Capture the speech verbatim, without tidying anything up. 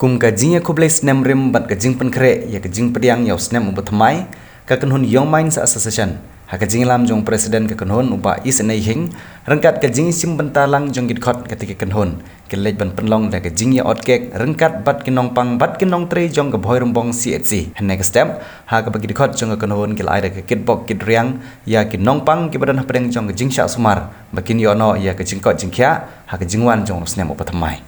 Kum ka jingïakhublei snem rim bad ka jingpynkhreh ïa ka jingpdiang ïa u snem uba thymmai, ka kynhun Young Minds Association, ha ka jingïalam jong u President ka kynhun u Bah Isynei Hing, ryngkat ka jingïashim bynta lang jong ki dkhot katei ka kynhun, ki leit ban pynlong da ka jingïaot kek ryngkat bad ki nongpang bad ki nongtrei jong ka Bhoirymbong C H C. Hynne ka step, ha kaba ki dkhot jong ka kynhun ki la ai da ka kitbok kitriang ïa ki nongpang kiba don hapdeng jong ka jingshah sumar, ba kin ïoh noh ïa ka jingkoit jingkhiah ha ka jingwan jong u snem uba thymmai.